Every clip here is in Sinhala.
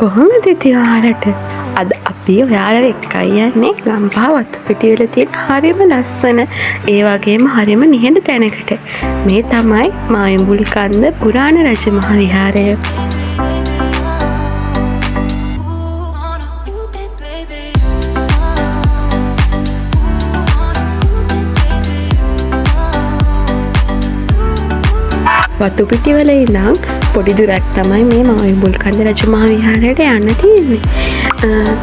කොහොමද ඉතින් ඔයාලට? අද අපි ඔයාලව එක්කයි යන්නේ ගම්පහ වතුපිටිවල තියෙන හරිම ලස්සන ඒ වගේම හරිම නිහඬ තැනකට. මේ තමයි මායඹුල් කන්ද පුරාණ රජමහා විහාරය. වතුපිටිවල ඉඳන් පොඩි දුරක් තමයි මේ මායඹුල් කන්ද රජමහා විහාරයට යන්න තියෙන්නේ.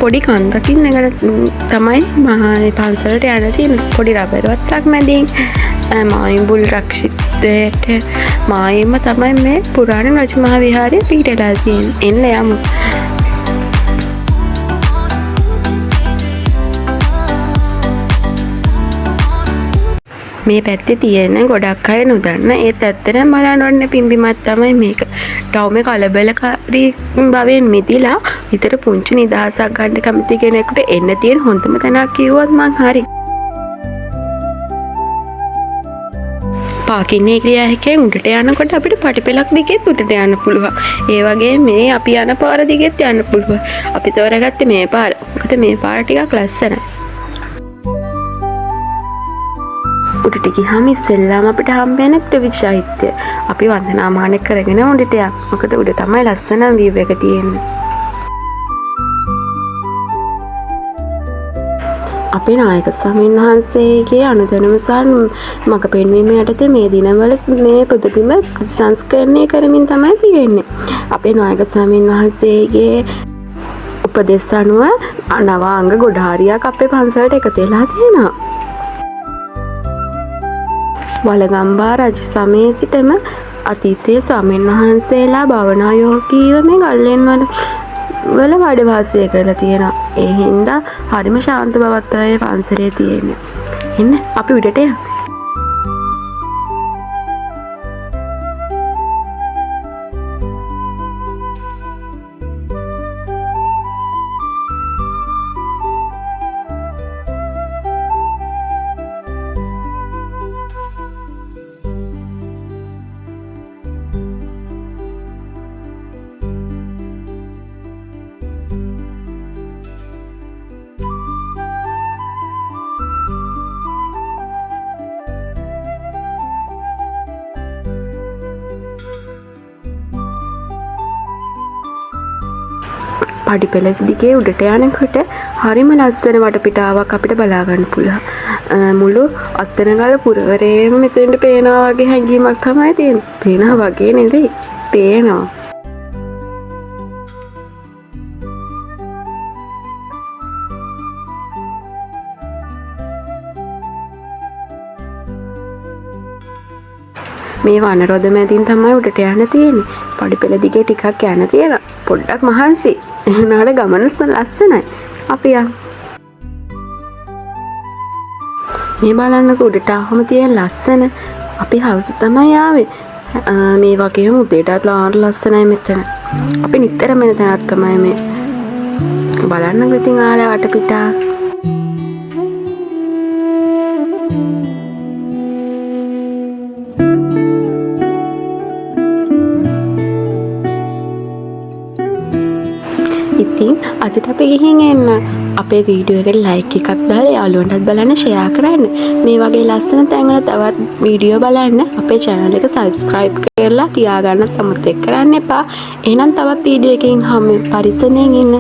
පොඩි කන්දකින් නැගලා තමයි මහා පන්සලට යන්න තියෙන්නේ. පොඩි රබර් වත්තක් මැදින් මායඹුල් රක්ෂිතයට මායෙන්ම තමයි මේ පුරාණ රජමහා විහාරය පිහිටලා තියෙන්නේ. එන්න යමු. මේ පැත්තේ තියෙන ගොඩක් අය නොදන්න ඒත් ඇත්තටම බලන්න ඕනේ පිම්බිමක් තමයි මේක. ටවුමේ කලබලකාරී භවෙන් මිදිලා හිතට පුංචි නිදහසක් ගන්න කැමති කෙනෙකුට එන්න තියෙන හොඳම තැනක් කිව්වොත් මං හරි. පාකින් ඒරියා එකෙන් උඩට යනකොට අපිට පටිපෙලක් දිගෙත් උඩට යන්න පුළුවන්. ඒ වගේම මේ අපි යන පාර දිගෙත් යන්න පුළුවන්. අපි තෝරගත්තේ මේ පාර. මොකද මේ පාර ටිකක් ලස්සනයි. උඩට ගියාම ඉස්සෙල්ලාම අපිට හම්බ වෙන ත්‍රිවිධ චෛත්‍ය. අපි වන්දනාමාන කරගෙන උඩට යමු. මොකද උඩ තමයි ලස්සනම වීව් එක තියෙන්නේ. අපේ නායක ස්වාමීන් වහන්සේගේ අනුදැනුම සහ මඟ පෙන්වීම යටතේ මේ දිනවල මේ පුදබිම සංස්කරණය කරමින් තමයි තියෙන්නේ. අපේ නායක ස්වාමීන් වහන්සේගේ උපදෙස් අනුව නව අංග ගොඩාරියක් අපේ පන්සලට එකතු වෙලා තියෙනවා. වළගම්බා රජ සමයේ සිටම අතීතයේ ස්වාමීන් වහන්සේලා භාවනා යෝගීව මේ ගල්ලෙන් වල වැඩ වාසය කරලා තියෙනවා. ඒ හින්දා හරිම ශාන්ත බවක් තමයි පන්සලේ තියෙන්නේ. එන්න අපි උඩට යමු. පඩිපෙළ දිගේ උඩට යනකොට හරිම ලස්සන වටපිටාවක් අපිට බලා ගන්න පුළුවන්. මුළු අත්තනගල පුරවරේම මෙතෙන්ට පේනවා වගේ හැඟීමක් තමයි තියෙන්නේ. පේනවා වගේ නෙවෙයි, පේනවා. මේ වනරොද මැදින් තමයි උඩට යන්න තියෙන්නේ. පඩිපෙළ දිගේ ටිකක් යන්න තියෙනවා. පොඩ්ඩක් මහන්සි. එනවාට ගමන ලස්සනයි. අපි යන්. මේ බලන්නකෝ උඩට ආවම තියෙන ලස්සන. අපි හවස තමයි ආවේ. මේ වගේම උදේටත් ලස්සනයි මෙතන. අපි නිතරම එන තැනක් තමයි මේ. බලන්නකෝ ඉතින් ආලා වටපිටා. ඉතින් අදට අපි ගිහින් එන්න. අපේ වීඩියෝ එකට ලයික් එකක් දාලා යාළුවන්ටත් බලන්න ෂෙයා කරන්න. මේ වගේ ලස්සන තැන්වල තවත් වීඩියෝ බලන්න අපේ channel එක subscribe කරලා තියාගන්නත් අමතක කරන්න එපා. එහෙනම් තවත් වීඩියෝ එකකින් හමු. පරිස්සමෙන් ඉන්න.